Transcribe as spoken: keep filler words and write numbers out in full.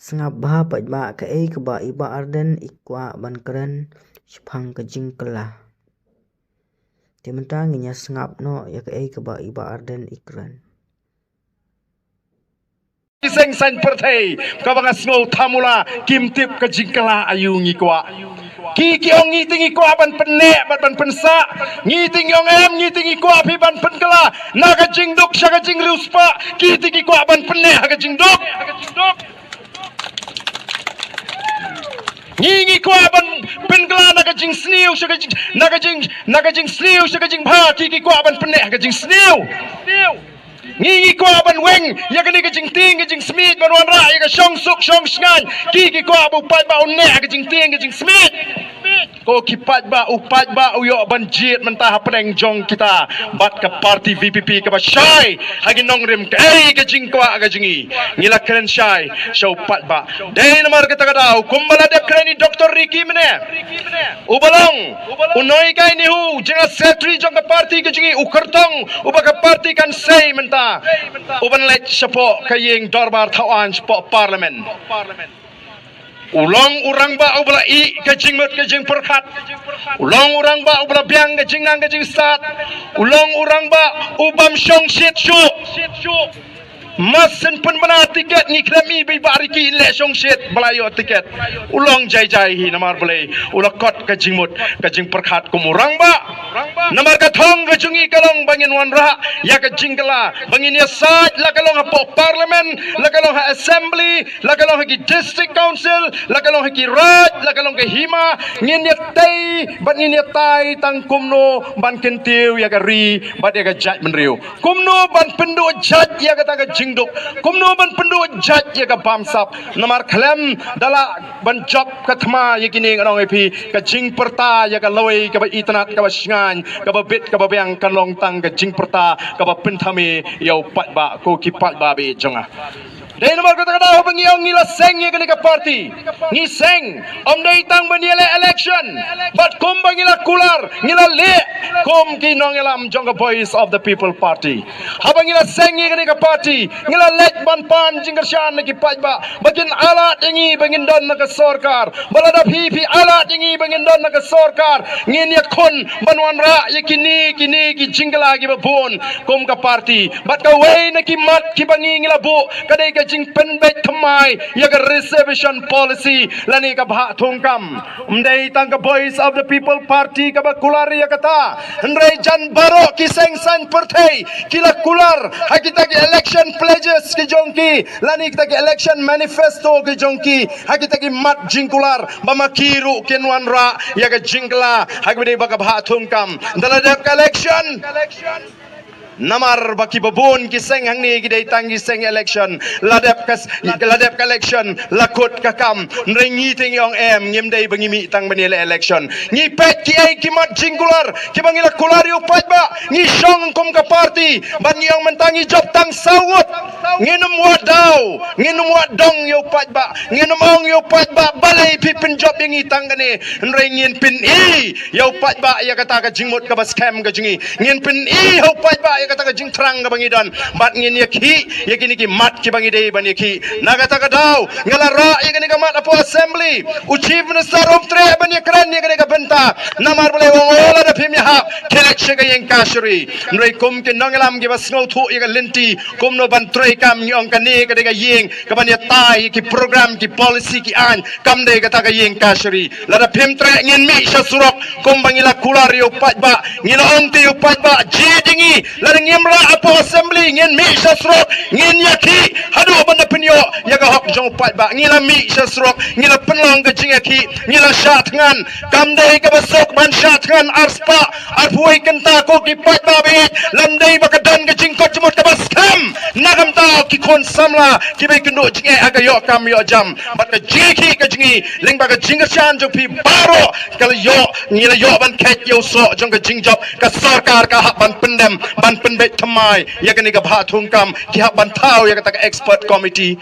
Sngap bha paidbah kaei kaba i Bah Ardent i kwah ban kren shaphang ka jingkylla. Te mynta ngin ïa sngap noh ïa kaei kaba i Bah Ardent i kren. Ki seng saiñ pyrthei kaba nga sngew thamula kim tip ka jingkylla aïu ngi kwah. Ki ki ong ngi te ngi kwah ban pynneh bad ban pynsah. Ngi te ngi ong em, ngi te ngi kwah phi ban pynkylla na ka jingduk sha ka jingriewspah. Ki te ki kwah ban pynneh ha ka jingduk. Ngi ngi kwah ban pynkylla na ka jingsniew sha ka jing na ka jing na ka jingsniew sha ka jingbha, ki ki kwah ban pynneh ha ka jingsniew. Ngi ngi kwah ban weng ïa kane ka jingtieng ka jingsmiej, ban wanrah ïa ka shongsuk shongshngaiñ, ki ki kwah ba u paidbah un neh ha ka jingtieng ka jingsmiej. Ko ki paidbah, u paidbah u ïoh ban jied mynta hapdeng jong kita bad ka party V P P kaba shai ha ki nongrim. Kaei ka jingkwah ka jong ngi? Ngi la kren shai sha u paidbah. Dei namar kata ka daw kumba la dep kren i Doctor Ricky mynne, uba long u Noikainehoo, General Secretary jong ka party ka jong ngi, u kyrtong uba ka party kan sei mynta, uban leit shapoh ka ïing dorbar thaw aiñ shapoh Parliament. U long u rangbah uba la ïeh ka jingmut ka jingpyrkhat. U long u rangbah uba la biang ka jingnang ka jingstad. U long u rangbah u bym shongshit shuh. Mar shen pynbna tiket ngi khlem ïohi ba i Bah Ricky in leh shongshit ba la ïoh tiket. U long jai jai hi namar balei? U la kot ka jingmut ka jingpyrkhat kum u rangbah. Namar ka thong ka jong ngi ka long ba ngin wanrah ïa ka jingkylla, ba ngin ïasaid, la ka long hapoh Parliament, la ka long ha Assembly, la ka long ha ki District Council, la ka long ha ki Raid, la ka long ka Hima, ngin ïatei bad ngin ïatai tang kumno ban kyntiew ïa ka ri bad ïa ka jaitbynriew. Kumno ban pynduh jait ïa kata ka jingduk? Kumno ban pynduh jait ïa ka bamsap? Namar khlem da lah ban jop ka thma ïa kine, nga ong ïa phi, ka jingpyrta ïa ka lawei kaba itynnad, kaba shngaiñ, kaba bit, kaba biang kan long tang ka jingpyrta kaba pynthame ïa u paidbah, ko ki paidbah ba ïeit jong nga. Dei namar kata ka daw ba ngi ong ngi la seng ïa kane ka party. Ngi seng, ym dei tang ban ïaleh election, bad kumba ngi la kular, ngi la leh kum ki nongïalam jong ka Voice of the People Party. Haba ngi la seng ïa kane ka party, ngi la leit ban pan jingkyrshan na ki paidbah ba kin ailad ïa ngi ba ngin don na ka sorkar. Ba lada phi phi ailad ïa ngi ba ngin don na ka sorkar, ngin ïakhun ban wanrah ïa kine kine ki jingkylla kiba bun kum ka party. Bad kawei na ki mat kiba ngi ngi la buh ka dei ka jingpynbeit thymmai ïa ka reservation policy lane ka bhah thungkam. Ym dei tang ka Voice of the People Party kaba kular ïa kata, hynrei jan baroh ki seng saiñ pyrthei ki la kular ha kita ki election pledges ki jong ki lane kita ki election manifesto ki jong ki, ha kita ki mat jingkular ba ma ki ruh kin wanrah ïa ka jingkylla ha kaba dei ba ka bhah thungkam. Da la dep ka election, namar ba kiba bun ki seng hangne ki dei tang ki seng election. La dep ka, la dep ka election la kut ka kam. Hynrei ngi te ngi ong em, ngim dei ba ngi mih tang ban ïaleh election. Ngi peit kiei ki mat jingkular kiba ngi la kular ïa u paidbah. Ngi shong kum ka party bad ngi ong mynta ngi jop tang saw ngut. Ngin ym wad daw, ngin ym wad dong ïa u paidbah. Ngin ym ong ïa u paidbah balei phi pynjop ïa ngi tang kane. Hynrei ngin pyni ïa u paidbah ïa kata ka jingmut kaba skhem ka jong ngi. Ngin pyni ha u paidbah ïa kata ka jingthrang kaba ngi don. Bad ngin ïakhih ïa kine ki mat kiba ngi dei ban ïakhih. Na kata ka daw nga la rah ïa kane ka mat hapoh Assembly. U Chief Minister um treh ban ïakren ïa kane ka bynta. Namar balei? U ong lada phim ïahap, khie leit sha ka ïing kashari. Hynrei kum ki nongïalam kiba sngewthuh ïa ka lynti kumno ban trei kam, ngi ong kane ka dei ka ïing kaban ïatai ïa ki program, ki policy, ki aiñ. Kam dei kata ka ïing kashari. Lada phim treh ngin mih sha surok kumba ngi la kular ïa u paidbah. Ngi la ong te ïa u paidbah, jied ïa ngi. Lada ngim rah hapoh Assembly ngin mih sha surok, ngin ïakhih haduh ban da pynïoh ïa ka hok jong u paidbah. Ngi la mih sha surok, ngi la pynlong ka jingïakhih, ngi la shah thngan. Kam dei kaba suk ban shah thngan arspah arphew wei kynta, ko ki paidbah ba ïeit. Lada ym dei ba ka don ka jingkut jingmut kaba skhem na ka bynta ki khun samla kiba ïakynduh jingeh ha ka ïoh kam ïoh jam. Bad ka jingïakhih ka jong ngi lyngba ka jingkyrshan jong phi baroh ka la ïoh, ngi la ïoh ban kheit ïa u soh jong ka jingjop. Ka sorkar ka hap ban pyndem, ban pynbeit thymmai ïa kane ka bhah thungkam. Ki hap ban thaw ïa kata ka expert committee.